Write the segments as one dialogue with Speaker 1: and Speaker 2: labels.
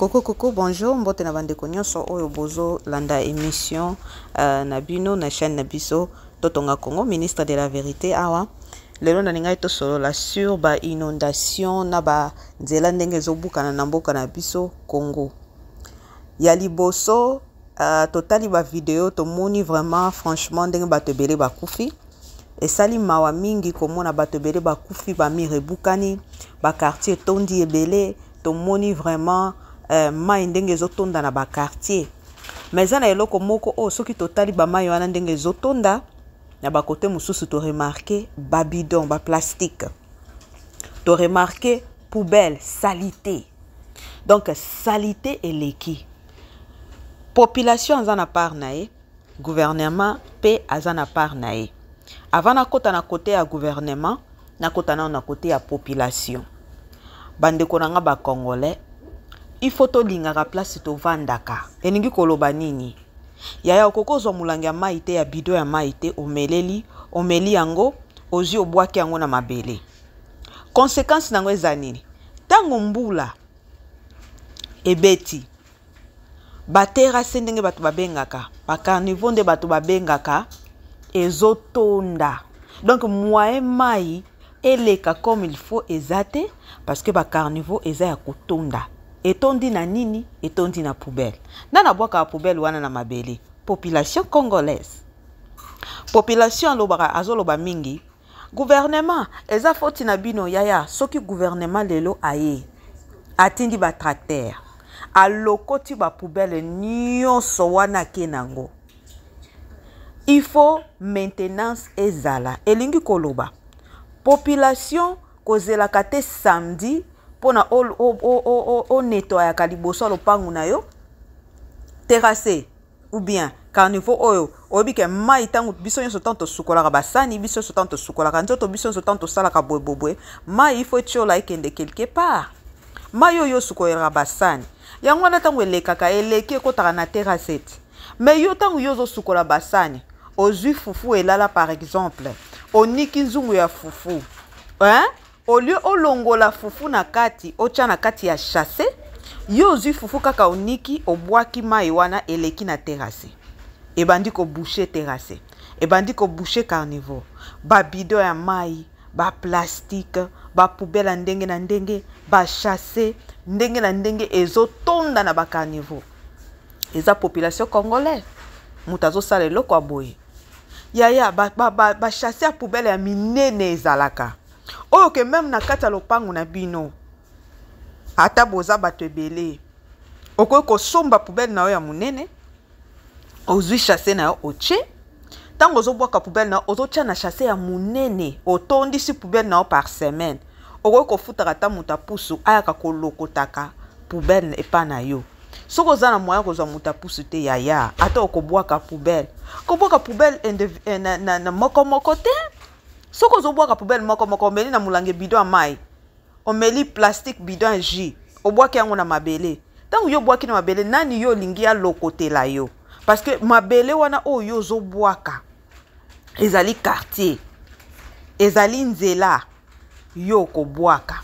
Speaker 1: Coucou, coucou, bonjour, mbote na bandeko nyonso oyo bozolanda émission na bino na chaîne na biso Totonga Congo, ministre de la vérité. Awa lelo nalingaki tosolola sur ba inondation na ba nzela ndenge ezobukana na mboka na biso Congo. Ya liboso, totali ba video, tomoni vraiment franchement ndenge bato ebele bakufi. Esali mawa mingi komona bato ebele bakufi, bamire ebukani, baquartier etondi ebele. Tomoni vraiment mai ndenge ezotonda na baquartier. Mais eza na eloko moko oyo, soki totali bamai wana ndenge ezotonda na bakote mosusu, toremarquer babidon, baplastique, toremarquer poubelle, salité. Donc salité eleki. Population aza na part na ye, gouvernement mpe aza na part na ye. Avant nakota na kote ya gouvernement, nakota nano na kote ya population. Bandeko na nga bacongolais, il faut tolingaka place tovandaka. Elingi koloba nini, yaya? Okoki ozwa molangi ya mai te, ya bidon ya mai te, omeleli, omeli yango, ozwi, obwaki yango na mabele. Conséquence nango eza nini? Ntango mbula ebeti, baterrasse ndenge bato babengaka, bacaniveau nde bato babengaka, ezotonda. Donc moyen mai eleka comme il faut eza te, parce que bacaniveau eza ya kotonda. Etondi na nini? Etondi na poubelle. Nani abwakaka poubelle wana na mabele? Population congolaise. Population alobaka, azoloba mingi, gouvernement eza foti na bino. Yaya, soki gouvernement lelo aye, atindi batracteur, alokoti bapoubelle nyonso wana, ake nango, il faut maintenance ezala. Elingi koloba, population kozelaka te samedi mpona onettoyaka liboso ya lopangu na yo, terrasse ou bien caniveau oyo oyebi ke mai. Ntango biso nyonso, ntango tosukolaka basani, biso nyonso ntango tosukolaka nzoto, biso nyonso ntango tosalaka boyeboye, mai ifo etiola, ekende quelque part. Mai oyo osukolaka basani, yango wana ntango elekaka, eleki, ekɔtaka na terrasse te. Mais yo, ntango yo ozosukola basani, ozwi fufu elala par exemple, oniki nzungu ya fufu, hein? Au lieu olongola fufu na kati, otya na kati ya sachet, yo ozwi fufu kaka, oniki, obwaki, mai wana eleki na terrasse, ebandi koboucher terrasse, ebandi koboucher caniveau. Babidon ya mai, baplastique, bapoubelle ya ndenge na ndenge, basachet ndenge na ndenge ezotonda na bacaniveau. Eza population congolais moto azosala eloko ya boye. Yaya, basachet ba, ba, ya poubelle ya minene ezalaka oyo ke même na kati ya lopango na bino, ata boza bato ebele, okoki kosomba poubelle na yo ya monene, ozwi sachet na yo, otie. Ntango ozobwaka poubelle na yo, ozotia na sachet ya monene, otondisi poubelle na yo. Par semaine okoki kofutaka ata moto apusu ayaka kolokotaka poubelle epa na yo. Soki oza na moyen kozwa moto apusu te, yaya, ata okobwaka poubelle, kobwaka poubelle na moko moko te. Soki ozobwaka poubelle moko moko, omeli na molangi bidon ya mai, omeli plastique, bidon ya jus, obwaki yango na mabele. Ntango yo obwaki na mabele, nani yo olingi alokotela yo? Parce que mabele wana oyo yo ozobwaka ezali quartier, ezali nzela yo okobwaka.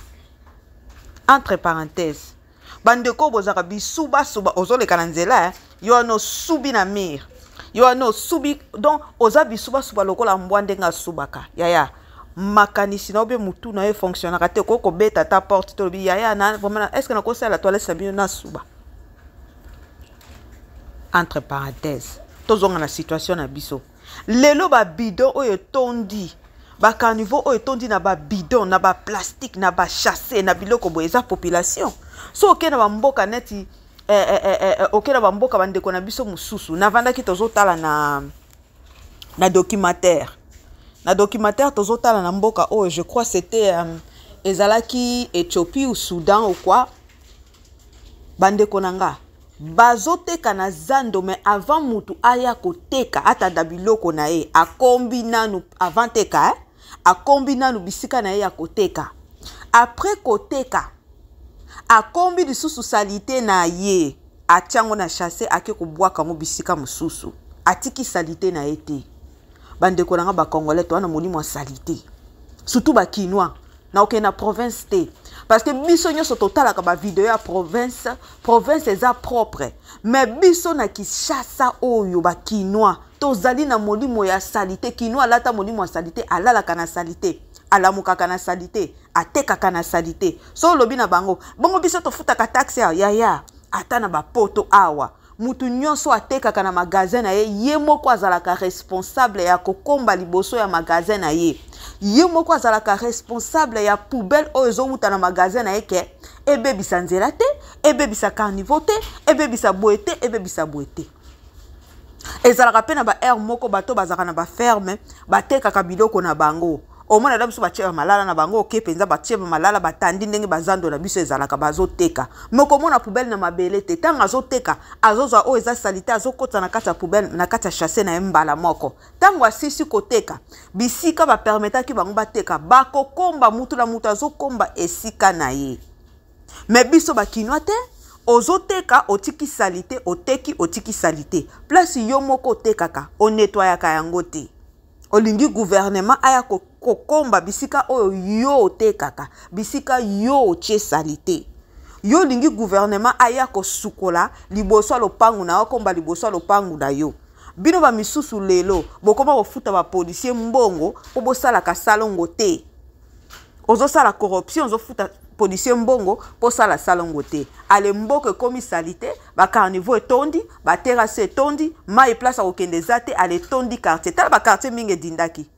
Speaker 1: Entre parenthèse, bandeko bozalaka bisubasuba, ozoleka na nzela, yo wana osubi na mur, yo wana osubi. Donc oza bisubasuba lokola mbwa ndenge asubaka. Yaya, makanisi na yo mpe motu na yo efonctionnaka te. Okoki kobeta ata porte te, olobi: "Yaya, na vraiment, est ce que nakosala toilette na bino, nasuba?" Entre parenthèse, tozonga na situation na biso lelo. Babidon oyo etondi, bacaniveau oyo etondi na babidon, na baplastique, na basachet, na biloko boye, eza population. So okei na bamboka neti okei na bamboka bandeko na biso mosusu, navandaki, tozotala na documentaire, tozotala na mboka oyo, je crois c'était ezalaki Éthiopie ou Soudan ou quoi. Bandeko na nga bazoteka na zando, mais avant mutu aya koteka, atanda biloko na ye, akombi nanu avant teka, eh? Akombi nanu bisika na ye ya koteka. Après koteka, akombi lisusu saleté na ye, atia yango na sachet, ake kobwaka yango bisika mosusu, atiki saleté na ye te. Bandeko na nga bacongolais, toza na molimo ya saleté, surtout bakinois. Na okende na province te. Parce que biso nyonso totalaka bavideo ya province, province eza propre, mais biso na Kinshasa oyo, bakinois tozali na molimo ya saleté. Kinois alata molimo ya saleté, alalaka na saleté, alamukaka na saleté, atekaka na saleté. So olobi na bango bongo, biso tofutaka taxe ya yaya. Ata na bapoto awa, mutu nyonso atekaka na magasin na ye, ye moko azalaka responsable ya kokomba liboso ya magasin na ye. Ye moko azalaka responsable ya poubelle oyo ezowuta na magasin na ye, ke ebebisa nzela te, ebebisa caniveau te, ebebisa boye te, ebebisa boye te. Ezalaka mpe na baare moko, bato bazalaka na baferme, batekaka biloko na bango. Omona na biso batie bamalala na bango, oke mpenza batie bamalala, batandi ndenge bazando na biso ezalaka, bazoteka. Me komona poubelle na mabele te. Ntango azoteka, azozwa oyo eza saleté, azokota na kati ya poubelle, na kati ya sachet na ye mbala moko. Ntango asisi koteka, bisika bapermetaki bango bateka, bakokomba, mutu na mutu azokomba esika na ye. Me biso bakinois te. Ozoteka, otiki saleté, oteki, otiki saleté. Place yo moko otekaka, onettoyaka yango te. Olingi gouvernement aya kokomba bisika oyo yo otekaka, bisika yo otie saleté. Yo olingi gouvernement aya kosukola liboso ya lopangu na yo, akomba liboso ya lopangu na yo. Bino bamisusu lelo bokoma kofuta bapolicier mbongo mpo bosalaka salongo te. Ozosala corruption, ozofuta policier mbongo mpo osala salongo te. Ale, mboka ekomi saleté, bacaniveau etondi, baterrasse etondi, mai place akokende eza te. Ale, etondi quartier. Tala baquartier mingi edindaki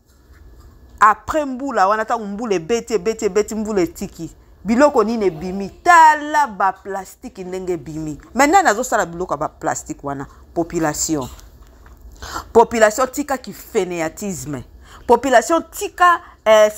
Speaker 1: après mbula wana. Ntango mbula ebeti, ebeti, ebeti, mbula etiki, biloko nini ebimi? Tala baplastique ndenge ebimi. Me nani azosala biloko ya baplastique wana? Population. Population, tika kifainéantisme. Population, tika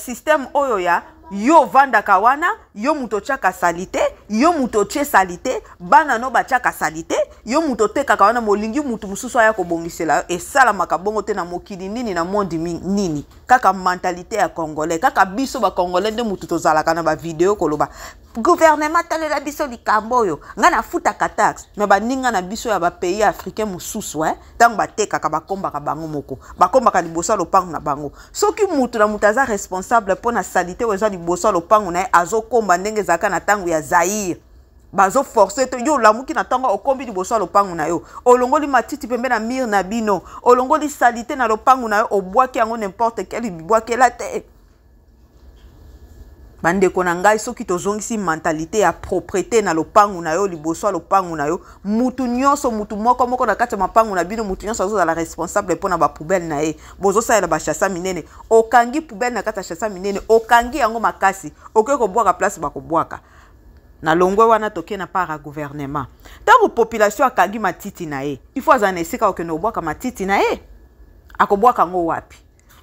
Speaker 1: système oyo ya yo ovandaka wana, yo moto otiaka saleté, yo moto otie saleté, bana no batiaka saleté, yo moto otekaka wana, molingi motu mosusu aya kobongisela yo. Esalamaka bongo te na mokili nini, na monde nini. Kaka mentalité ya Congolais, kaka biso bacongolais nde motu tozalaka na bavideo koloba: "Gouvernement, talela biso likambo oyo, ngai nafutaka taxe." Me baninga na biso ya bapays africain mosusu, ntango batekaka, bakombaka bango moko, bakombaka liboso ya lopango na bango. Soki mutu na mutu aza responsable mpo na saleté oyo eza liboso ya lopango na ye, azokomba ndenge ezalaka na ntango ya Zaire, bazoforce te. Yo olamuki na ntongo, okombi liboso ya lopango na yo, olongoli matiti pembe na mur na bino, olongoli saleté na lopango na yo, obwaki yango n'importe quel bibwakela te. Bandeko na ngai, soki tozongisi mentalité ya propreté na lopangu na yo, liboso ya lopangu na yo, mutu nyonso, mutu moko moko na kati ya mapangu na bino, mutu nyonso azozala responsable mpo na bapoubelle na ye. Bozosalela bachassa minene, okangi poubelle na kati ya chassa minene, okangi yango makasi, okoki kobwaka place bakobwaka. Na longwe wana, toke na part ya gouvernement. Ntango population akangi matiti na ye, il faut azala na esika okende kobwaka matiti na ye. Akobwaka yango wapi?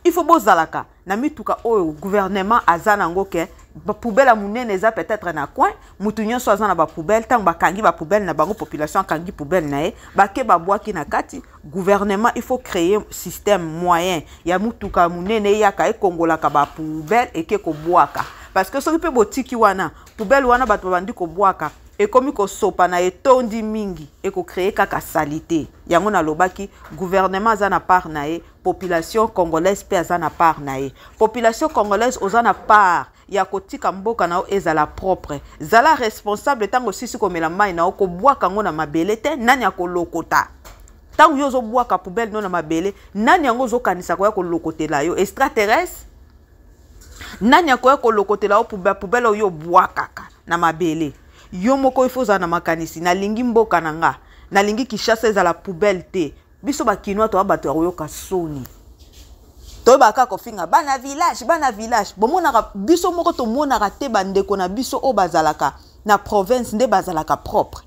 Speaker 1: Il faut bozalaka na mituka oyo gouvernement aza nango, ke bapoubelle ya monene eza peut-être na coin. Mutu nyonso aza na bapoubelle. Ntango bakangi bapoubelle na bango, population akangi poubelle na ye, bake babwaki na kati. Gouvernement, il faut créer système, moyen ya mutuka ya monene eyaka ekongolaka bapoubelle, eke kobwaka. Parce que soki mpe botiki wana poubelle wana, bato babandi kobwaka, ekomi kosopa na etondi mingi, ekocréer kaka saleté. Yango nalobaki, gouvernement aza na part na ye, population congolaise mpe aza na part na ye. Population congolaise, oza na part ya kotika mboka na yo ezala propre. Zala responsable. Ntango osisi komela mai na yo, kobwaka yango na mabele te. Nani akolokota ntango yo ozobwaka poubelle no na mabele? Nani yango ozokanisa koya kolokotela yo? Extraterrestre? Nani akoya kolokotela yo poubelle oyo obwakaka na mabele? Yo moko ifo ozala na makanisi: nalingi mboka na nga, nalingi Kinshasa ezala poubelle te. Biso bakinois toya bato ya koyoka soni. Toyebaka kaka kofinga bana village, bana village. Bomonaka biso moko, tomonaka te bandeko na biso oyo bazalaka na province nde bazalaka propre.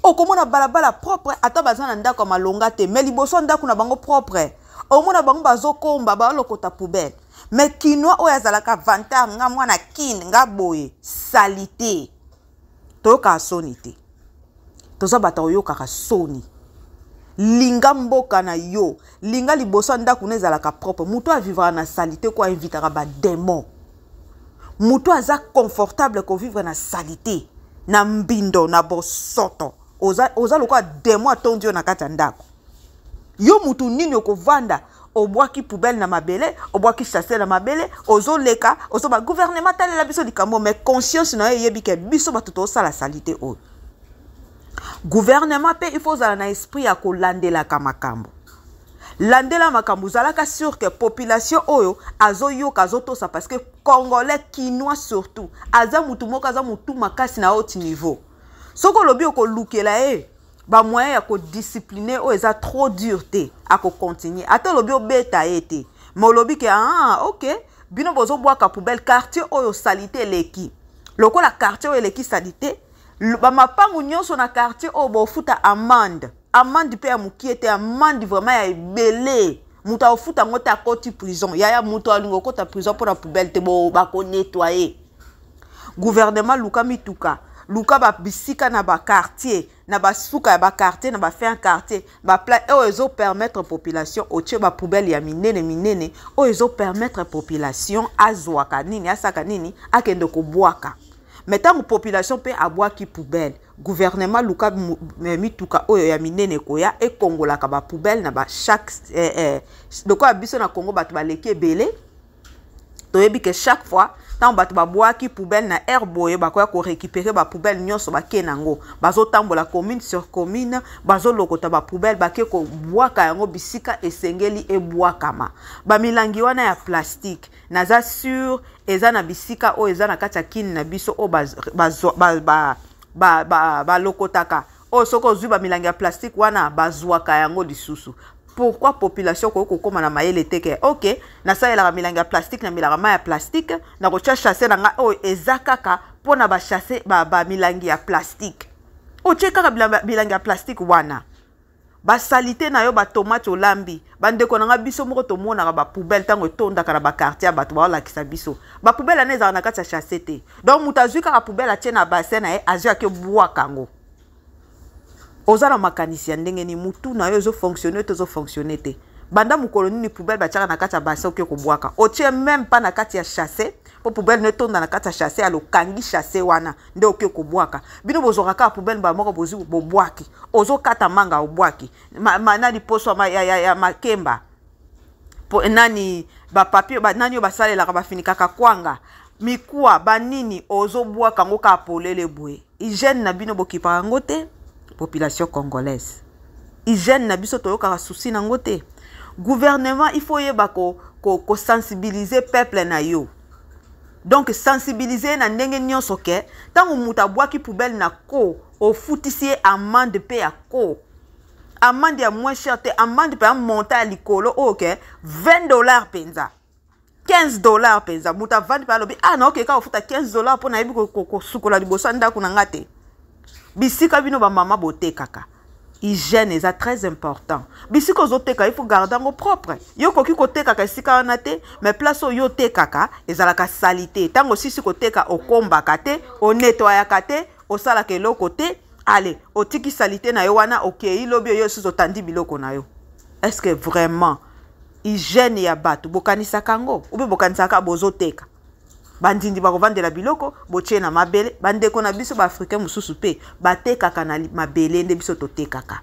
Speaker 1: Okomona balabala propre, ata baza na ndako ya malonga te, me liboso ya ndako na bango propre. Omona bango bazokomba, balokota poubelle. Me kinois oyo azalaka vantard: "Nga mwana Kine, nga boye." Saleté, toyokaka soni te. Toza bato oyokaka soni. Linga mboka na yo, linga liboso ya ndako na ezalaka propre. Moto avivaka na saleté ko ainvitaka badémon. Moto aza confortable kovivre na saleté, na mbindo, na bosoto, oza lokola démon atondi yo na kati ya ndako. Yo mutu nini okovanda Obwaki poubelle na mabele, obwaki sachet na mabele, ozoleka, ozoba gouvernement talela biso likambo, mais conscience na yo eyebi ke biso bato tozosala saleté oyo. Gouvernement mpe il faut ozala na esprit ya kolandelaka makambo. Landela makambo, ozalaka sûr que population oyo azoyoka, azotosa, parce que Congolais, Kinois surtout, aza mutu moko aza mutu makasi na haut niveau. Soki olobi okolukela ye bamoyen ya kodiscipline oyo eza trop dur te, akocontinue. Ata olobi obeta ye te, mais olobi ke ah, ok, bino bozobwaka poubelle, quartier oyo saleté eleki, lokola quartier oyo eleki saleté, bamapangu nyonso na quartier oyo bofuta amende. Amende mpe ya mokie te, amende vraiment ya ebele. Moto akofuta yango te, akoti prison. Yaya, moto alingi okota prison mpona poubelle te. Bakonettoyer. Gouvernement, luka mituka, luka babisika na baquartier, na basuka ya baquartier, na bafin quartier, bapla oyo ezopermettre population otie bapoubelle ya minene minene, oyo ezopermettre population azwaka nini, asaka nini, akende kobwaka. Mais ntango population mpe abwaki poubelle, gouvernement, luka mituka oyo ya minene ekoya ekongolaka bapoubelle na bachaque lokola biso na Congo bato baleki ebele. Toyebi ke chaque fois ntango bato babwaki poubelle na aire boye, bakoya korécupérer bapoubelle nyonso, bake nango, bazotambola commune sur commune, bazolokota bapoubelle, bake kobwaka yango bisika esengeli ebwakama. Bamilangi wana ya plastique, naza sûr eza na bisika oyo eza na kati ya kini na biso oyo balokotaka, oyo soki ozwi bamilangi ya plastique wana, bazwaka yango lisusu. Pourquoi population koki kokóma na mayele te ke ok, nasalelaka milangi ya plastique, namelaka mai ya plastique, nakotia sachet na ngai oyo eza kaka mpona basachet, bamilangi ya plastique? Otie kaka bilangi ya plastique wana, basaleté na yo, batomate olambi. Bandeko na nga, biso moko tomonaka bapoubelle ntango etondaka na baquartier ya bato, baolakisa biso bapoubelle wana ezalaka na kati ya sachet te. Donc moto azwi kaka poubelle, atie na bassin na ye, azwi, ake bwaka yango. Oza na makanisi ya ndenge nini? Mutu na yo ezofonctionne te, ezofonctionne te. Banda mokolo nini poubelle batiaka na kati ya bassin, oke kobwaka, otie même pas na kati ya sachet, mpo poubelle no etonda na kati ya sachet, alokangi sachet wana nde oke kobwaka? Bino bozwaka kaka poubelle mbala moko, bozwi, bobwaki. Ozokata manga, obwaki nani, poso ya makemba po, nani, bapapier ba, nani oyo basalelaka, bafinikaka kwanga, mikuwa, banini, ozobwaka yango kaka polele boye. Hygiène na bino bokipaka yango te. Population congolaise, hygiène na biso toyokaka souci nango te. Gouvernement, il faut oyeba kosensibiliser ko peuple na yo. Donc sensibiliser ye na ndenge nyonso ke ntango moto abwaki poubelle na ko, ofutisi ye amende mpe ya ko, amende ya moins cher te, amende mpe ya montant ya likolo oyo ke 20 $ mpenza, 15 $ mpenza. Moto avandi mpe alobi: ah, naoke kaka kofuta 15 $ mpo nayebi kosukola liboso ya ndako na nga te. Bisika bino bamama botekaka, hygiène eza très important. Bisika ozoteka, il faut garder yango propre. Yo okoki kotekaka esika wana te, mais place oyo otekaka ezalaka saleté. Ntango osisi koteka, okombaka te, onettoyaka te, osalaka eloko te. Ale, otiki saleté na yo wana, okei, lobi oyo osusu, otandi biloko na yo. Est ce que vraiment hygiène ya bato bokanisaka yango, ube bokanisaka bozoteka, bandindi bakovandela biloko botie na mabele? Bandeko na biso baafricain mosusu mpe batekaka na mabele nde biso totekaka,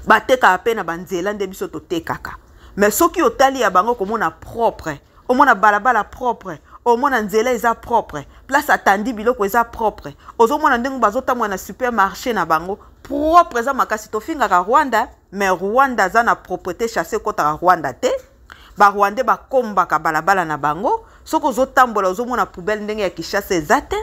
Speaker 1: batekaka mpe na banzela nde biso totekaka. Mais soki otali ya bango, komona propre, omona balabala propre, omona nzela eza propre, place atandi biloko eza propre, ozomona ndenge bazotambola na supermarché na bango, propre eza makasi. Tofingaka Rwanda, mais Rwanda aza na propreté. Sachet ekɔtaka Rwanda te. Barwandais bakombaka balabala na bango. Soki ozotambola, ozomona poubelle ndenge ya Kinshasa eza te.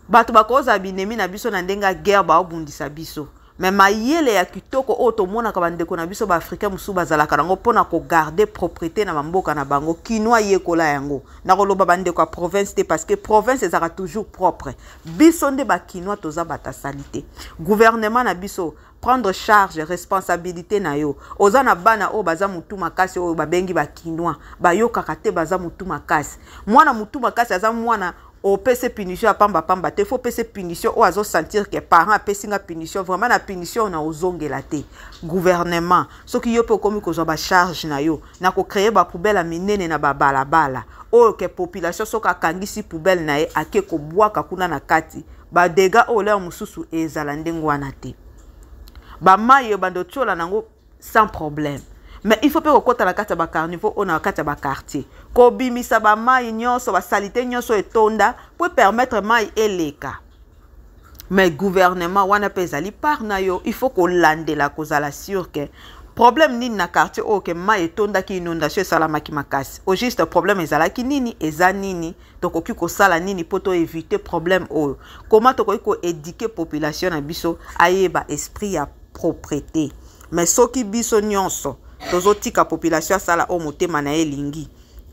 Speaker 1: Bato bakozala binemi na biso na ndenge ya guerre, baobundisa biso, mais mayele ya kitoko oyo tomonaka bandeko na biso baafricain mosusu bazalaka nango mpona kogarder propreté na bamboka na bango, Kinois yekola yango. Nakoloba bandeko ya province te, parce que province ezalaka toujours propre. Biso nde bakinois toza batasali te. Gouvernement na biso, prendre charge, responsabilité na yo. Oza na bana oyo baza motu makasi, oyo babengi bakinois, bayokaka te, baza motu makasi. Mwana motu makasi aza mwana opesi punition ya pambapamba te. Faut opesi punition oyo azosentir ke parent apesi nga punition, vraiment na punition na ozongela te. Gouvernement, soki yo mpe okomi kozwa bacharge na yo na kocréer bapoubelle ya minene na babalabala, oyo ke population soki akangisi poubelle na ye, ake kobwaka kuna na kati, badégâts oyo leo mosusu ezala ndenge wana te. Bamai oyo bando otiola nango sans problème. Mais il faut mpe kokɔta na kati ya bacarniveau oyo na kati ya baquartier, kobimisa bamai nyonso, basaleté nyonso etonda, po permettre mai eleka. Mais gouvernement wana mpe ezali part na yo. Il faut kolandela, kozala sûr ke problème nini na quartier oyo ke mai etondaki, inondation esalamaki makasi. Au juste, problème ezalaki nini? Eza nini? Tokoki kosala nini mpo toéviter problème oyo? Comment tokoki koéduquer population na biso ayeba esprit ya propreté? Mais soki biso nyonso tozotika population asala oyo motema na ye elingi,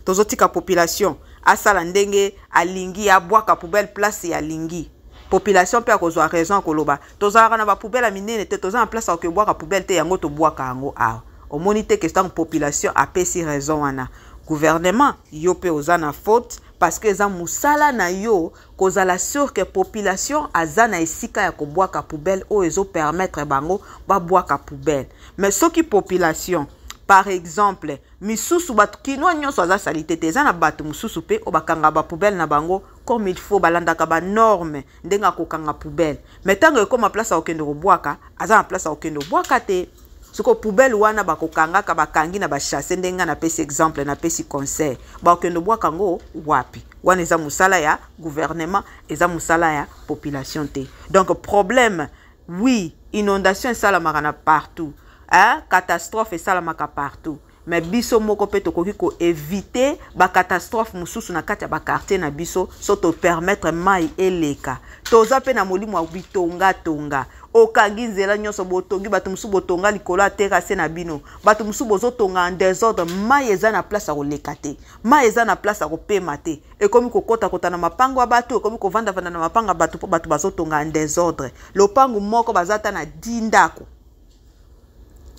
Speaker 1: tozotika population asala ndenge alingi, abwaka poubelle place alingi, population mpe akozwa raison akoloba: tozalaka na bapoubelle ya minene te, toza na place ya kokebwaka poubelle te, yango tobwaka yango awa. Omoni te ke ntango population apesi raison wana, gouvernement, yo mpe oza na faute, parce que eza mosala na yo kozala sûr ke population aza na esika ya kobwaka poubelle oyo ezopermettre bango babwaka poubelle. Mais soki population, par exemple, misusu, bato kinois nyonso aza saleté te. Eza na bato mosusu mpe oyo bakanga bapoubelle na bango comme il faut, balandaka banorme ndenge akokanga poubelle. Mais ntango ekóma place akokende kobwaka, aza na place akokende kobwaka te. Sikoyo poubelle wana bakokangaka, bakangi na basachets, ndenge nga napesi exemple, napesi conseil, bakokende bwaka yango wapi? Wana eza mosala ya gouvernement, eza mosala ya population te. Donc problème, oui, inondation esalamaka na partout, hein? Catastrophe esalamaka partout, mais biso moko mpe tokoki koéviter bacatastrophe mosusu na kati ya baquartier na biso so topermettre mai eleka. Toza mpe na molimo ya bitongatonga. Okangi nzela nyonso, botongi, bato mosusu botonga likolo ya terrasse na bino, bato mosusu bozotonga en désordre. Mai eza na place ya koleka te, mai eza na place ya kopema te. Ekomi kokotakota na mapango ya bato, ekomi kovandavanda na mapango ya bato, mpo bato bazotonga en désordre. Lopango moko baza ata na 10 ndako,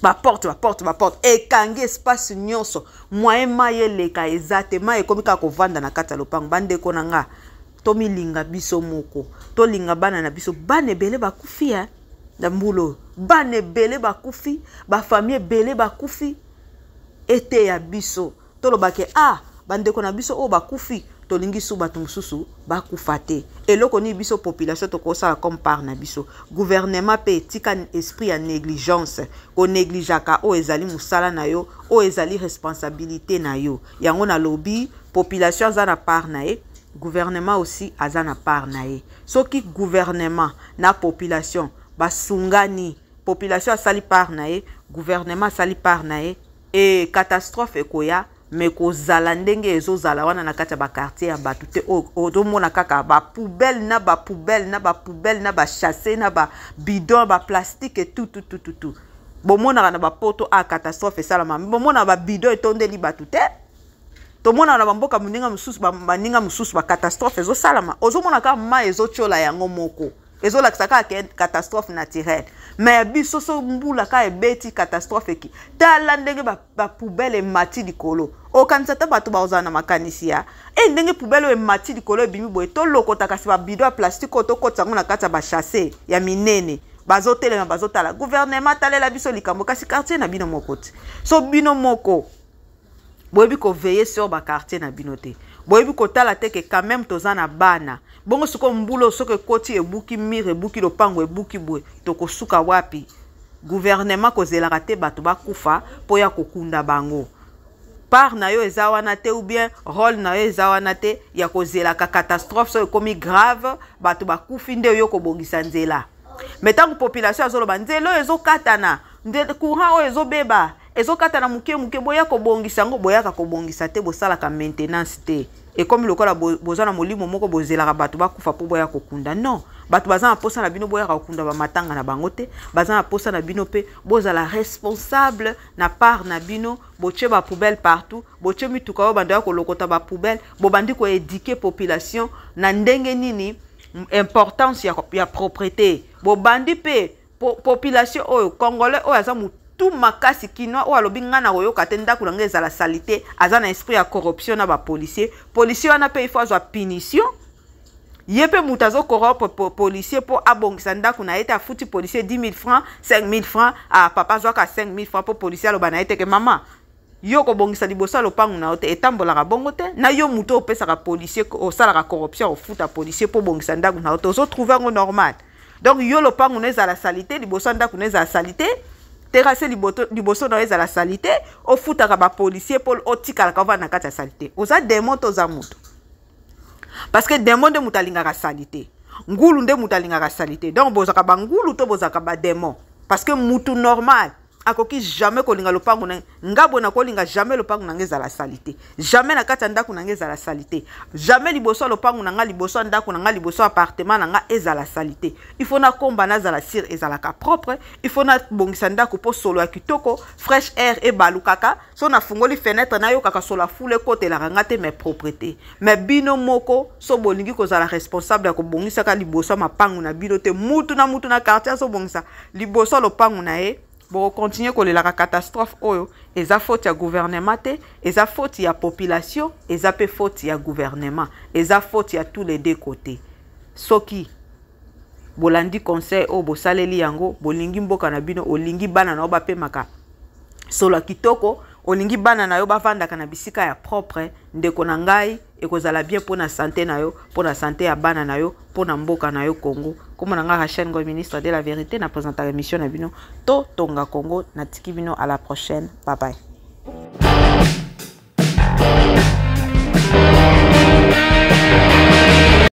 Speaker 1: baporte, baporte, baporte ekangi espace nyonso, moyen mai eleka eza te. Mai ekomi kaka kovanda na kati ya lopango. Bandeko na nga, tomilinga biso moko, tolinga bana na biso. Bana ebele bakufi ya na mbula oyo, bana ebele bakufi, bafamille ebele bakufi. Eteya biso, tolobake: ah, bandeko na biso oyo bakufi, tolingi su bato mosusu bakufa te. Eloko nini biso population tokosala comme part na biso? Gouvernement mpe etika esprit ya négligence, konégligeaka oyo ezali mosala na yo, oyo ezali responsabilité na yo. Yango nalobi, population aza na part na ye, gouvernement aussi aza na part na ye. Soki gouvernement na population basungani, population asali part na ye, gouvernement asali part na ye, e catastrophe ekoya, me kozala ndenge ezozala wana na kati ya baquartier ya bato te. Ozomona kaka bapoubelle na bapoubelle na bapoubelle na basachets na babidon, baplastique, tututututu. Bomonaka na bapoto a catastrophe esalama, bomonaka babidon etondeli bato te. Tomonaka na bamboka moninga mosusu, baninga mosusu, bacatastrophe ezosalama, ozomona kaka mai ezotiola yango moko, ezolakisa kaka catastrophe naturelle. Mais biso, so mbula kaka ebeti, catastrophe eki. Tala ndenge bapoubelle emati likolo, okanisa ta bato bazala na makanisi ya e ndenge poubelle oyo emati likolo, ebimi boye, tolokota kasi babidon ya plastique oyo, tokotisa yango na kati ya basachets ya minene. Bazotelema, bazotala. Gouvernement, talela biso likambo kasi quartier na bino moko te. So bino moko boyebi koveiller sur baquartier na bino te, boyebi kotala te ke quand même toza na bana. Bongo sikoyo mbula soki ekoti, ebuki mur, ebuki lopango, ebuki boye, tokosuka wapi? Gouvernement, kozelaka te bato bakufa mpo ya kokunda bango. Part na yo eza wana te, ou bien rôle na yo eza wana te ya kozelaka catastrophe soki ekomi grave, bato bakufi, nde oyo kobongisa nzela. Mais ntango population azoloba nzela oyo ezokatana, courant oyo ezobeba, ezokatana moke moke, boya kobongisa yango. Boyaka kobongisa te, bosalaka maintenance te. Ekomi lokola boza na molimo moko, bozelaka bato bakufa mpo boya kokunda. Non, bato baza na posa na bino boyaka kokunda bamatanga na bango te. Baza na posa na bino mpe bozala responsable na part na bino. Botie bapoubelle partout, botie mituka oyo bando ya kolokota bapoubelle, bobandi koéduquer population na ndenge nini importance ya propreté. Bobandi mpe population oyo congolais oyo aza motu makasi, kinois oyo alobi: ngai na koyoka te, ndako na ngai ezala saleté, aza na esprit ya corruption na bapolicier. Policier wana mpe, il faut azwa punition. Ye mpe moto azocorrompre policier mpo abongisa ndako na ye te. Afuti policier 10 000 francs, 5 000 francs. Ah, papa azwaka 5 000 francs mpo policier aloba na ye te ke mama, yo kobongisa liboso ya lopango na yo te. Etambolaka bongo te. Na yo moto opesaka policier, osalaka corruption, ofuta policier mpo obongisa ndako na yo te, ozotrouver yango normal? Donc yo lopango na ezala saleté, liboso ya ndako na ezala saleté. Terrasse liboso na yo ezala saleté, ofutaka bapolicier mpo otikalaka ovanda na kati ya saleté. Oza démon to oza moto? Parce que démon nde moto alingaka saleté, ngulu nde moto alingaka saleté. Donc bozalaka bangulu to bozalaka badémon? Parce que mutu normal akoki jamais kolinga lopango na nga boye. Nakolinga jamais lopango na nga ezala saleté, jamais na kati ya ndako na nga ezala saleté, jamais liboso ya lopango na nga, liboso ya ndako na nga, liboso ya appartement na nga ezala saleté. Il faut nakomba, nazala sûr ezalaka propre. Il faut nabongisa ndako mpo solo ya kitoko, fresh air ebalukaka. So nafungoli fenêtre, nayokaka solo ya fulu ekotelaka nga te, mais propreté. Mais bino moko so bolingi kozala responsable ya kobongisaka liboso ya mapangu na bino te, mutu na mutu na quartier azobongisa liboso ya lopangu na ye, bokocontinuer kolelaka catastrophe. Oyo eza faute ya gouvernement te, eza faute ya population, eza mpe faute ya gouvernement, eza faute ya tous les deux côtés. Soki bolandi conseil oyo, bosaleli yango, bolingi mboka na bino, olingi bana na yo bapemaka solo ya kitoko, olingi bana na yo bavandaka na bisika ya propre, ndeko na ngai, ekozala bien mpo na santé na yo, mpo na santé ya bana na yo, mpo na mboka na yo Congo. Kombo na nga Rachel Ngoy, ministre de la vérité, na présentaka émission na bino To Tonga Congo. Natiki bino, à la prochaine, bye bye.